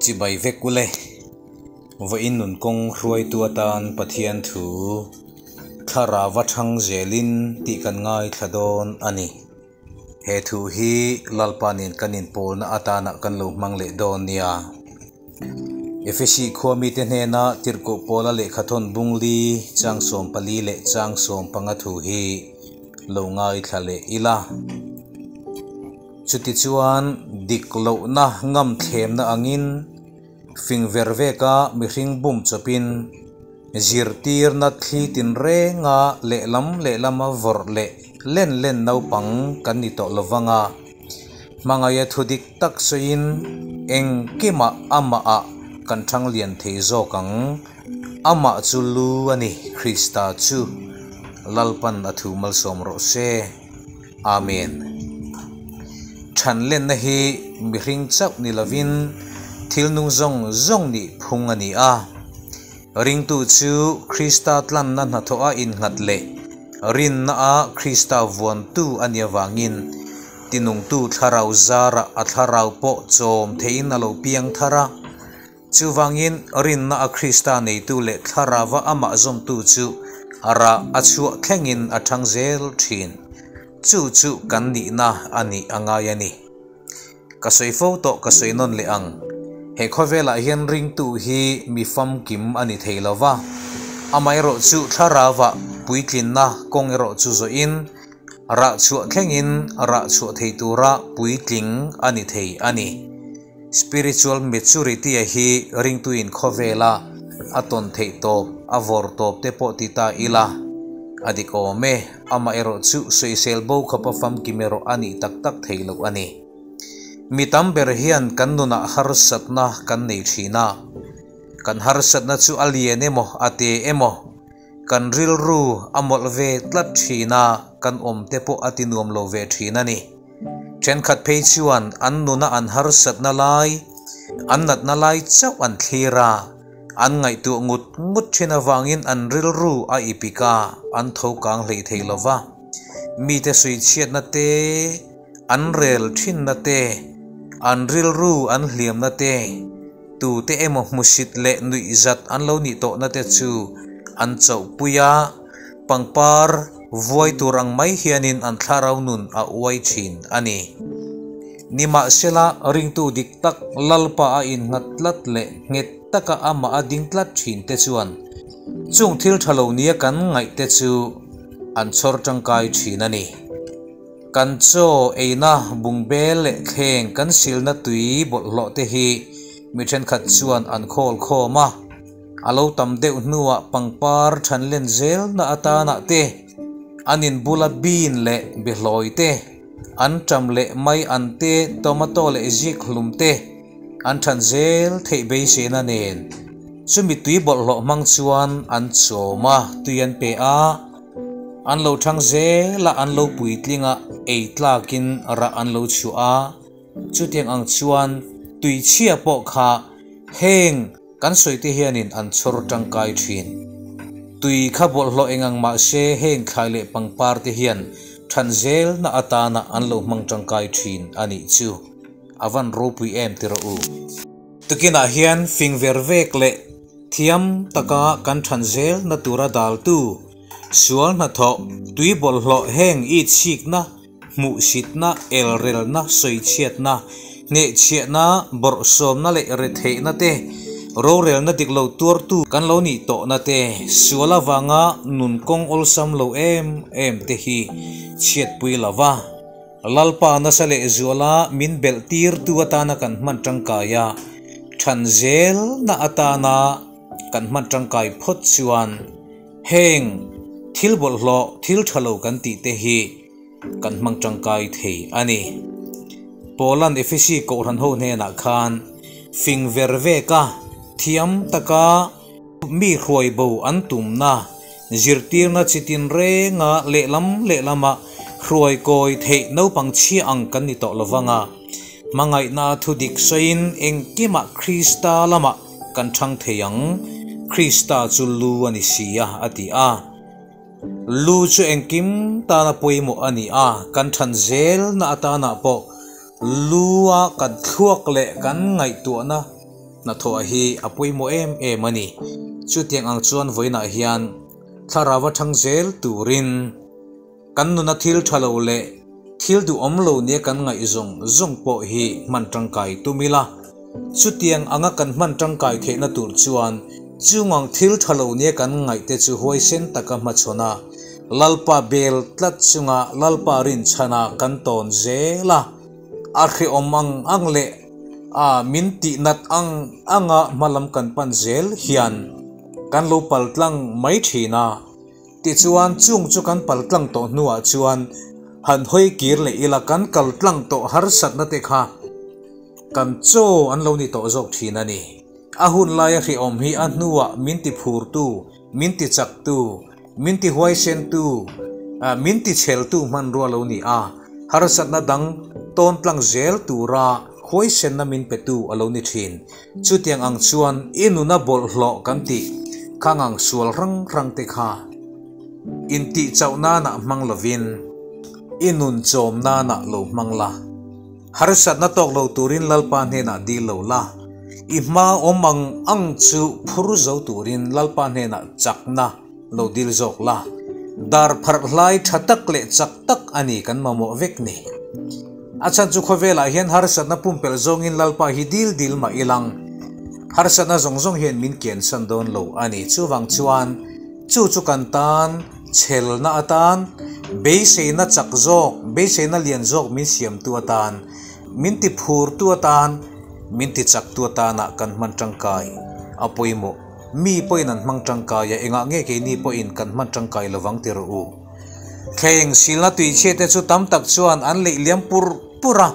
Chibai vek ule. Vawiin nun kawng hruaitu atan Pathian thu thlarau a thang zelin tih kan ngaithla dawn a ni. He thu hi Lalpa nen kan inpawlna atana kan lo hmang leh dawn nia. Efesi khua mite hnena Tirhkoh Paula lehkhathawn bungli chang 14 leh chang 15 thu hi lo ngaithla leh ila. Chutichuan dik lohna ngam thlemna angin fing ver veka mihring bum chawpin zirtirna thli tinrenga lehlam lehlama vawrh leh len len naupang kan ni tawh lovanga hmangaia thu dik tak sawiin engkimah amahah kan thang lian thei zawk ang. Amah chu lu a ni, Krista chu. Lalpan a thu malsawm rawh se. Amen. Than lenna hi mihring chauh ni lovin thil nung zawng zawng nih phung a ni a. Ringtu chu Krista tlanna hnathawh a innghat leh rinna a Krista vuantu a nih avangin tinungtu thlarau zarah a thlarau pawh chawm theihin a lo piang thar a. Chuvangin rinna a Krista neitu leh thlarauva amah zawmtu chu a rah a chhuah thlengin a thang zel thin. Chu chu kan nihna a nih a ngai a ni. Ka sawi fo tawh ka sawi nawn leh ang. He khawvelah hian ringtu hi mi famkim a ni thei lo va, amaherawhchu thlarauva puitlinna kawng erawh chu zawhin rah chhuah thlengin rah chhuah thei tura puitling a ni thei a ni. Spiritual maturity a hi ringtuin khawvela a tawn theih tawp, a vawr tawp te pawh ti ta ila a dik awm e. Amaherawhchu sawisel bo khawpa famkim erawh a nih tak tak thei loh a ni. Mi tam ber hian kan nunah harsatna kan nei thin a, kan harsatna chu a lian emaw a te emaw kan rilru a mawlh ve tlat thin a, kan awm te pawh a ti nuam lo ve thin a ni. Thenkhat phei chuan an nuna an harsatna lai, an natna lai chauh an thlir a, an ngaihtuah ngut ngut thin avangin an rilru a ipik a, an tho kang hlei thei lo va. Mite suichhiatna te, an rel thinna te, an rilru an hliamna te, tute emaw hmusit leh nuihzat an lo nih tawhna te chu an chauhpui a, pangpar vuai tur ang mai hianin an thlarau nun a uai thin a ni. Nimahsela, ringtu dik tak Lalpa a innghat tlat leh nghet taka amah a ding tlat thin te chuan chung thil tha lo nia kan ngaih te chu an chhawr tangkai thin a ni. Kan chaw eina bungbel leh thleng kan silna tui bawlhhlawh te hi mi thenkhat chuan an khawl khawm a, a lo tam deuh hnuah pangpar than len zelna atanah te, an inbula bean leh behlawi te, an ṭam leh mai an te, tomato leh zik hlum te an than zel theih beiseina nen chumi tui bawlhhlawh hmang chuan an chawm a, tui an pe a. An lo thang zel a, an lo puitling a, ei tlakin rah an lo chhuah a. Chutiang ang chuan tuichhia pawh kha heng kan sawite hianin an chhawr tangkai thin. Tui kha bawlhhlawh eng ang mah se heng thlai leh pangpar te hian than zelna atana an lo hmang tangkai thin a nih chu. A van ropui em ti rawh u. Tukinah hian fing ver vek leh thiam taka kan than zelna tura daltu sual hnathawh tui bawlhhlawh heng i chhikna, hmuhsitna, elrelna, sawichhiatna, hnehchhiahna, bawrhsawmna leh retheihna te, rorelna dik lo tuartu kan lo nih tawhna te, sual avanga nun kawng awlsam lo em em te hi chhiatpui lova Lalpa nasa leh zuala min belh tirtu atana kan hman tangkai a, than zelna atana kan hman tangkai phawt chuan heng thil bawlhhlawh thil tha lo kan tih te hi kan hmang tangkai thei a ni. Paula'n Efesi kohhran ho hnenah khan fing ver veka thiam taka mi hruai bo an tumna zirtirna chi tinrenga lehlam lehlama hruai kawi theih naupang chhia ang kan ni tawh lovanga hmangaihna thu dik sawiin engkimah Krista lamah kan thang thei ang, Krista chu lu a ni si a, a ti a. Lu chu engkim tana pawimawh a ni a, kan than zelna atanah pawh lu-a kan thluak leh kan ngaihtuahna. hnathawh hi a pawimawh em em a ni. Chutiang ang chuan vawiinah hian thlarau atang zel turin kan nuna thil tha lo leh thil duhawm lo nia kan ngaih zawng zawng pawh hi hman tangkai tum ila. Chutiang anga kan hman tangkai theihna tur chuan chungang thil tha lo nia kan ngaihte chu huaisen taka hmachhawn a, Lalpa bel tlat chunga Lalpa rinchhana kan tawn zel a. A hrehawm ang ang leh a min tihnat ang anga hmalam kan pan zel hian kan lo paltlang mai thin a. Tichuan chung chu kan paltlang tawh hnuah chuan han hawi kir leh ila kan kaltlang tawh harsatna te kha kan chaw an lo ni tawh zawk thin a ni. A hun laia hrehawm hi a hnuah min tiphurtu, min tichaktu, Min ti huaisentu, min ti chheltu hmanrua lo ni a, harsatna dang tawn tlang zel tura huaisenna min petu a lo ni thin. Chutiang ang chuan i nuna bawlhhlawh kan tih kha ngang sual rang rang te kha intih chauh nanah hmang lovin i nun chawm nanah lo hmang la. Harsatna tawk lo turin Lalpa hnenah dil lo la, i hma awm ang ang chu phur zo turin Lalpa hnenah chakna lo dil zawk la. Dar pharh hlai tha tak leh chak tak a ni kan mamawh vek ni. A chhan chu khawvelah hian harsatna pumpelh zawngin Lalpa hi dil dil mah ilang. Harsatna zawng zawng hian min kiansan dawn lo a ni. Chuvang chuan chu chu kan tan Chhelna atan, beiseina chak zawk, beiseina lian zawk min siamtu atan, min tiphurtu atan, min tichaktu atanah kan hman tangkai a pawimawh. Mi pawhin an hmang tangkai a, engah nge keini pawhin kan hman tangkai lovang ti rawh u. Thleng silna tuichhiate chu tam tak chuan an leih liam pur pur a,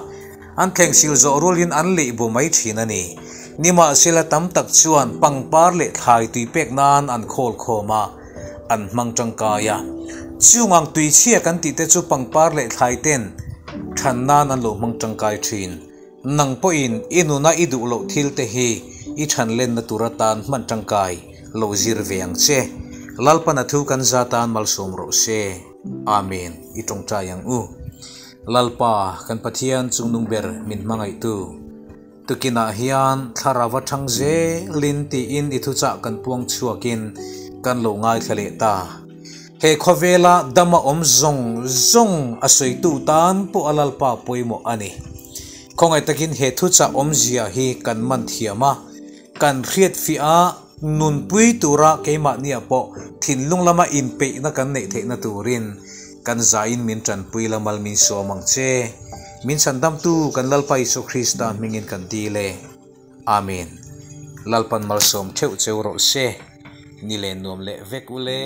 an thleng sil zawh rualin an leih bu mai thin a ni. Nimahsela tam tak chuan pangpar leh thlai tui pek nan an khawl khawm a. an hmang tangkai a. Chung ang tuichhia kan tih te chu pangpar leh thlai ten than nan an lo hmang tangkai thin. Nang pawhin i nuna i duh loh thil te hi i than lenna tur atan hman tangkai lo zir ve ang che. Lalpan a thu kan za tan malsawm rawh se. Amen. I tawngtai ang u. Lalpa kan Pathian chungnung ber min hmangaihtu. Tukinah hian thlarau a thang zelin tiin i thuchah kan puang chhuakin kan lo ngaithla leh ta. He khawvela dam a awm zawng zawng a sawitu tan pawh a Lalpa pawimawh a ni. Khawngaih takin he thuchah awmzia hi kan man thiam a, kan hriatfiah a, nunpui tura keimahniah pawh thinlung lama inpeihna kan neih theihna turin kan zain min tanpui la mal min sawm ang che. Min chhandamtu kan Lalpa Isua Krista hmingin kan dil e. Amen. Lalpan malsawm theuh cheu rawh se. Ni len nuam leh vek ule.